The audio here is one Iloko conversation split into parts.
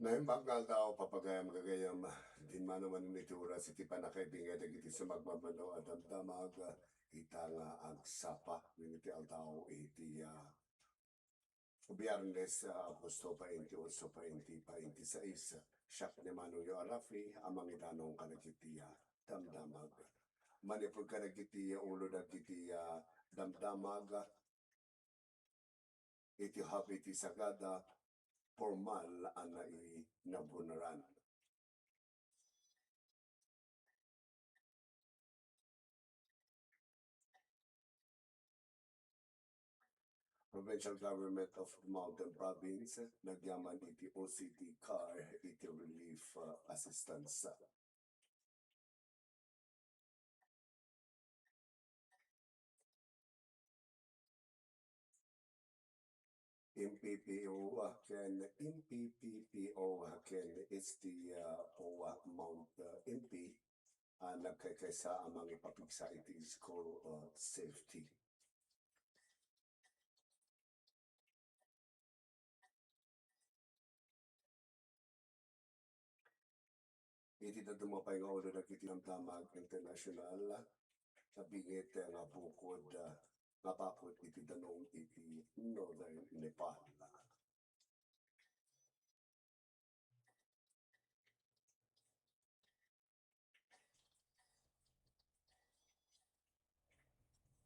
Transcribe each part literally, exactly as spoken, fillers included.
Naimbag nga aldaw, papagayam gagayam, dinmano manen iti oras iti pannakaibingay dagiti sumagmamano a damdamag ita nga agsapa wenno iti aldaw iti, ah, Biyernes, ah, Agosto twenty-eight, twenty twenty-six. Siak ni Manongyo a Rafi a mangidanong kadagiti, ah, damdamag. Manipud kadagiti ulo dagiti, ah, damdamag, iti Happy ti Sagada, pormal a nainabunaran. Provincial Government of Mountain Province, nagyaman iti O C D car iti relief, uh, assistance. M P P O ken M P P P O ken H D O Mount, uh, M P, uh, nagkaykaysa a mangipapigsa iti school, uh, safety. Iti dadduma pay nga ulo dagiti damdamag international, nabingit nga bukod, ah, nga bakod iti danum iti Northern Nepal.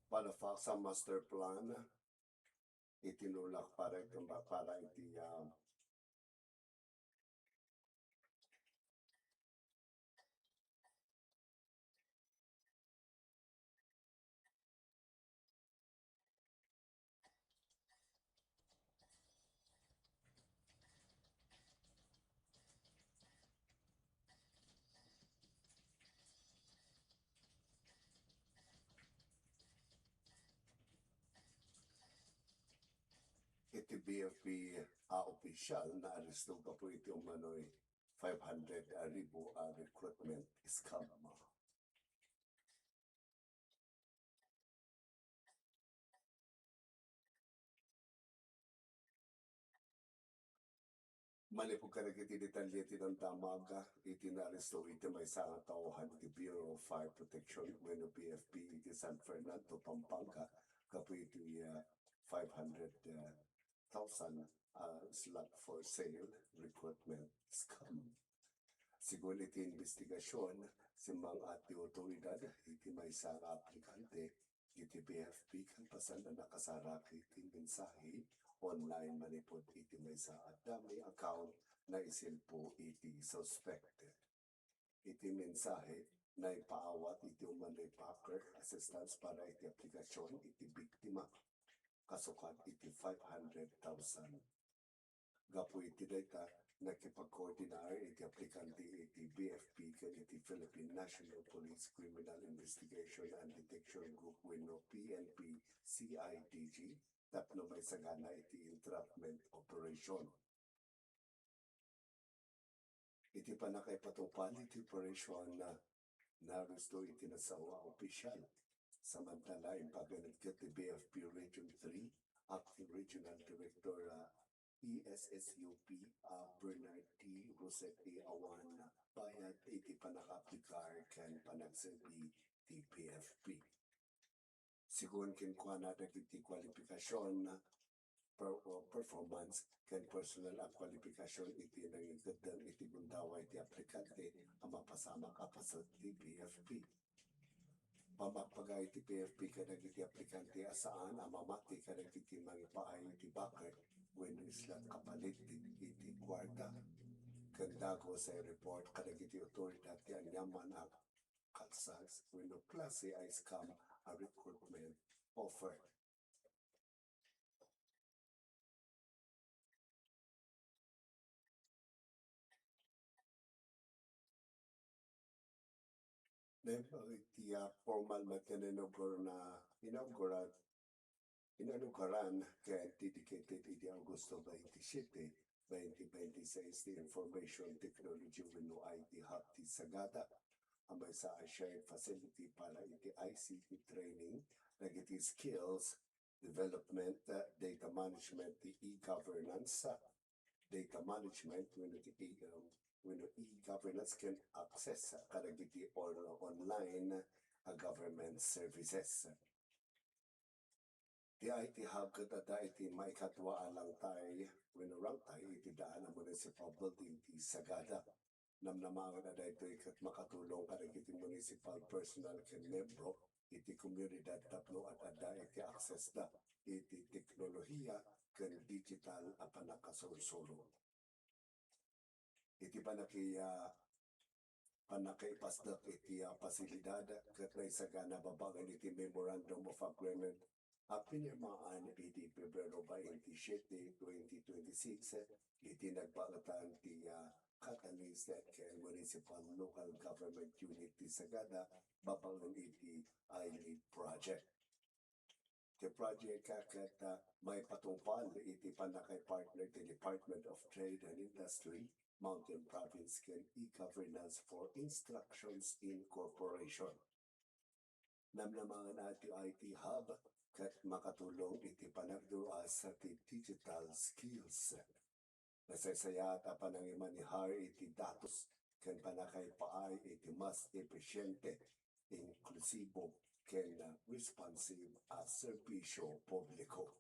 Palafaksa Master Plan, itinulak para iti, para iti, ah, iti B F P a opisyal naaresto gapu iti umanoy five hundred ribu a recruitment scam. Manipud kadagiti detalye ti damdamag iti naaresto iti maysa nga tauhan iti Bureau of Fire Protection wenno B F P iti San Fernando, Pampanga, gapu iti, ah, five hundred thousand, ah, slot for sale recruitment scam. Sigun iti imbestigasion, simmang-at ti otoridad iti maysa nga aplikante iti B F P kalpasan a nakasarak iti mensahe online manipud iti maysa a dummy account naisilpo iti suspect. Iti mensahe, naipaawat iti umanoy Packer assistance para iti aplikasion iti biktima kasukat iti five hundred thousand. Gapu iti dayta, nakipagkoordinar iti aplikante iti B F P ken iti Philippine National Police Criminal Investigation and Detection Group wenno P N P C I D G tapno maisagana iti entrapment operation. Iti pannakaipatupad iti operation, naaresto iti nasao a opisyal. Samantala, impaganetket ti B F P Region three Acting Regional Director, ah, E S S U P, ah, Bernard T. Rosete awan bayad iti pannakaaplikar ken panagserbi ti B F P. Sigun kenkuana, dagiti kwalipikasion, per-, o performance, ken personal a kwalipikasion iti nangikeddeng iti gundaway ti aplikante a mapasamak a paset ti B F P. Pamagpaga iti B F P kadagiti aplikante a saan a mamati kadagiti mangipaay iti backer wenno isla kapalit iti kuarta. Ken dagus a i-report kadagiti otoridad ti aniaman a kalsas wenno klase a scam a recruitment offer. Naimbag iti, ah, pormal met nga inaugur-, na inaugurat Inauguran ken dedicated iti Agosto twenty-seven, twenty twenty-six ti Information Technology wenno I T Hub ti Sagada, a maysa a shared facility para iti I C T training, dagiti skills development, data management, ti e-governance, data management wenno ti, um, wenno e-governance ken access kadagiti on-, online a government services. Ti I T Hub ket adda iti maikadua a langtay wenno rangtay iti daan a municipal building ti Sagada. Namnamaen a daytoy ket makatulong kadagiti municipal personnel ken membro iti komunidad tapno ad-adda iti aksesda iti teknolohiya ken digital a pannakasursuro. Iti pannaki-, ah, pannakaipasdek iti, ah, pasilidad ket naisagana babaen iti Memorandum of Agreement a pinirmaan iti Pebrero twenty-siete, twenty twenty-six, iti nagbaetan ti, ah, Catalyst ken Municipal Local Government Unit ti Sagada babaen iti I L E E D project. Ti project ket, ah, maipatungpal iti pannakaipartner ti Department of Trade and Industry, Mountain Province ken e-Governance for Instructions Incorporation. Namnamaen a ti I T Hub ket makatulong iti panagduas ti digital skills. Nasaysayaat a panangimanehar iti datos ken pannakaipaay iti mas efisiente, inklusibo, ken responsive a serbisyo publiko.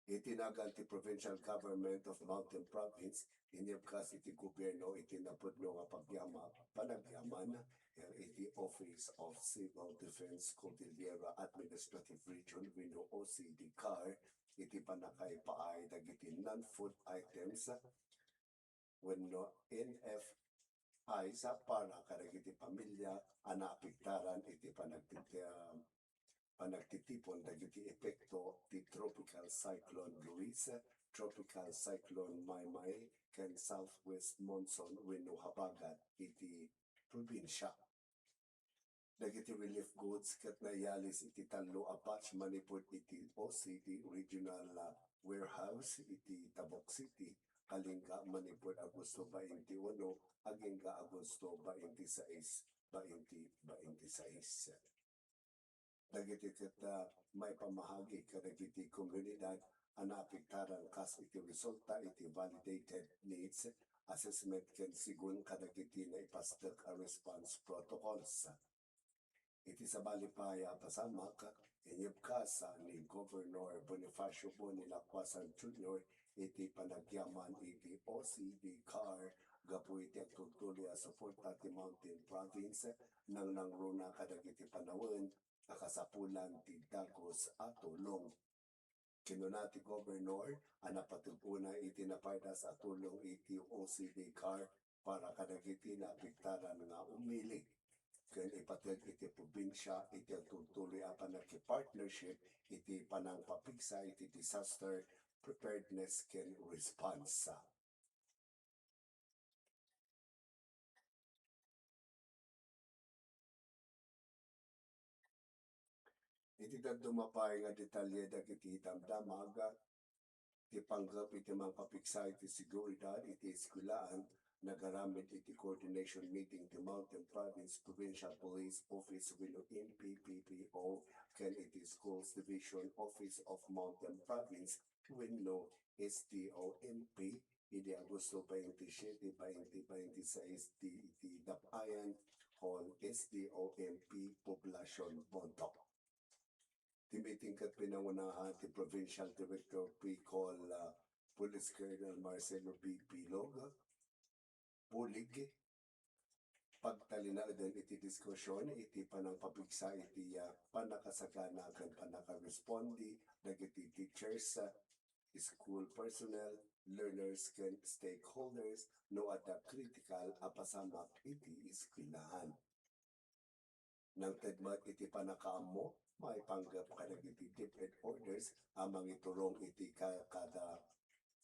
Iti nagan ti Provincial Government of Mountain Province, inyebkas iti gobierno iti napudno nga pagyama-, panagyaman, eh, iti Office of Civil Defense Cordillera Administrative Region wenno O C D CAR iti pannakaipaay dagiti non-food items wenno N F Is para kadagiti pamilya a naapektaran iti panagtiti-, ah, panagtitipon dagiti epekto ti Tropical Cyclone Luis, Tropical Cyclone Maymay, ken Southwest Monsoon wenno habagat iti probinsia. Dagiti relief goods ket naiyalis iti tallo a batch manipud iti O C D Regional, ah, Warehouse iti Tabuk City, Kalinga, manipud Agosto twenty-one agingga Agosto twenty-six, twenty twenty-six. Dagiti ket, ah, maipamahagi kadagiti komunidad a naapektaran kas iti resulta iti validated needs assessment ken sigun kadagiti naipasdek a response protocols. Iti sabali pay a pasamak, inyebkas ni Governor Bonifacio Boni Lacuasan Junior iti panagyaman iti O C D CAR gapu iti agtultuloy a suporta ti Mountain Province nangnangruna kadagiti panawen a kasapulan ti dagus a tulong. Kinuna ti Gobernador a napateg unay iti napaaydas a tulong iti O C D CAR para kadagiti naapektaran nga umili ken ipateg iti probinsia iti agtultuloy a pannaki-partnership iti panangpapigsa iti disaster preparedness ken response. Iti dadduma pay nga detalye dagiti damdamag ti panggep iti mangpapigsa iti seguridad iti eskuelaan, nagaramid iti coordination meeting ti Mountain Province Provincial Police Office wenno M P P P O ken iti Schools Division Office of Mountain Province wenno S D O M P idi Agosto twenty-siete, twenty twenty-six ti iti Dap-ayan Hall, S D O M P, Poblacion, Bontoc. Ti meeting ket pinangunahan ti Provincial Director P. Col, ah, Police Colonel Marcelo B. Bilog. Bulig, pagtalinaeden iti diskusion iti panangpapigsa iti, ah, pannakasagana ken pannakarespondi dagiti teachers, ah, school personnel, learners, ken stakeholders no adda kritikal a pasamak iti eskwelahan. Nangted met iti pannakaammo maipanggep kadagiti DepEd orders a mangiturong iti ka-, kada,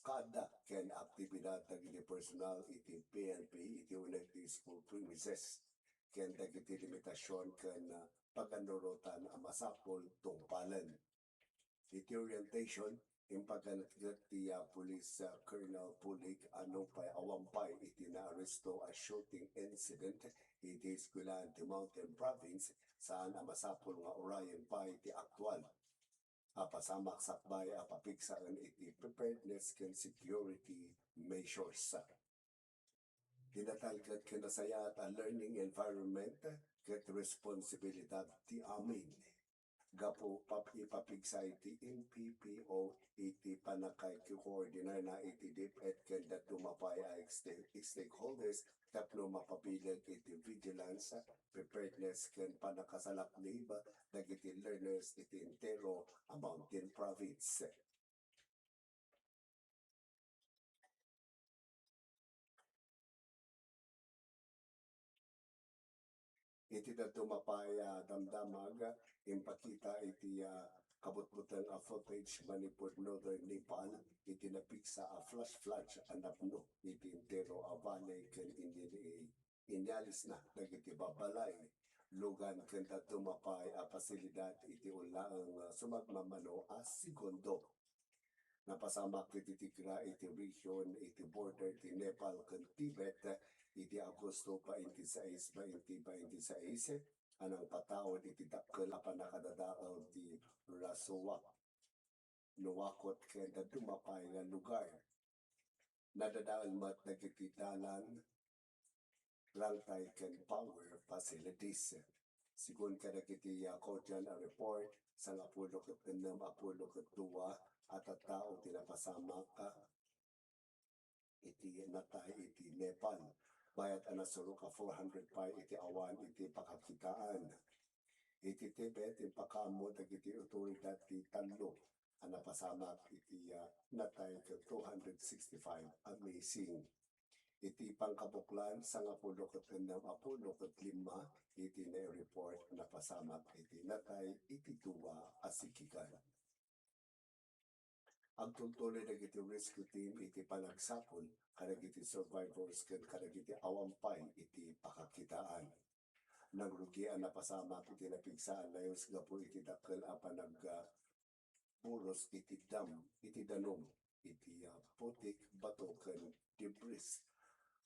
kaadda ken aktibidad dagiti personal iti P N P iti uneg ti school premises ken dagiti limitasion ken, ah, paganurotan a masapul tungpalen. Iti orientation, Impaganakan ti, ah, Police, ah, Colonel Pulig a nupay awan pay iti naaresto a shooting incident iti eskwelahan ti Mountain Province, saan a masapul nga urayen pay ti aktual a pasamak sakbay a papigsaen iti preparedness ken security measures. Dinatalged ken nasayaat a learning environment ket responsibilidad ti amin. Gapu pap-, ipapigsa iti N P P O iti pannakaikikoordinarna iti DepEd ken dadduma pay a sta-, stakeholders tapno mapabileg iti vigilance, preparedness ken pannakasalaknib dagiti learners iti entero a Mountain Province. Iti dadduma pay a damdamag, impakita iti, ah, kabutbuteng a footage manipud northern Nepal iti napigsa a flash flood a napno iti entero a valley ken indi-, inialisna dagiti babbalay, lugan ken dadduma pay a pasilidad iti ullaeng, ah, sumagmamano a segundo. Napasamak iti tigra iti region iti border ti Nepal ken Tibet iti Agosto twenty-six, twenty twenty-six, a nangpataud iti dakkel a pannakadadael ti Rasuwa, Nuwakot ken dadduma pay nga lugar. Nadadael met dagiti dalan, rangtay ken power facilities. Sigun kadagiti, ah, COGIAN a report, sangapulo ket ennem a pulo ket dua a tattao ti napasamak, ah, iti natay iti Nepal. Bayat a nasurok a four hundred pay iti awan iti pakakitaan. Iti Tibet, impakaammo dagiti otoridad ti tallo a napasamak iti, ah, natay ken two hundred sixty-five a missing. Iti pangkabuklan, sangapulo ket ennem a pulo ket lima iti nai-report napasamak iti natay iti dua a sikigan. Agtultuloy dagiti rescue team iti panagsapul kadagiti survivors ken kadagiti awan pay iti pakakitaan. Nagrugi a napasamak iti napigsa a layus gapu iti dakkel a panag-, ah, buros iti dam, iti danum, iti, ah, putik, bato ken debris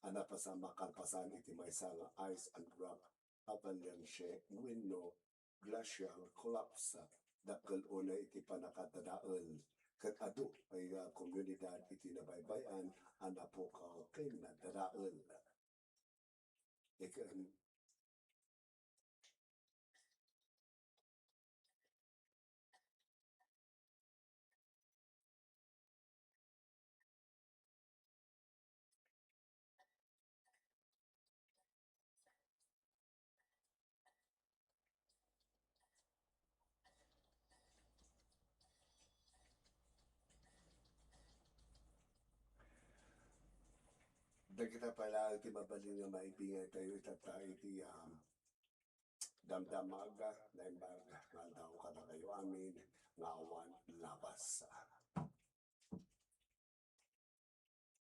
a napasamak kalpasan iti maysa nga ice and rock avalanche wenno glacial collapse. Dakkel unay iti pannakadadael ket adu pay nga komunidad iti nabaybay-an a napukaw ken nadadael. Iken Dagita pay laeng ti mabalin nga maibingay tayo itatta iti, um, damdamag, naimbag nga aldaw kadakayo amin nga awan labas.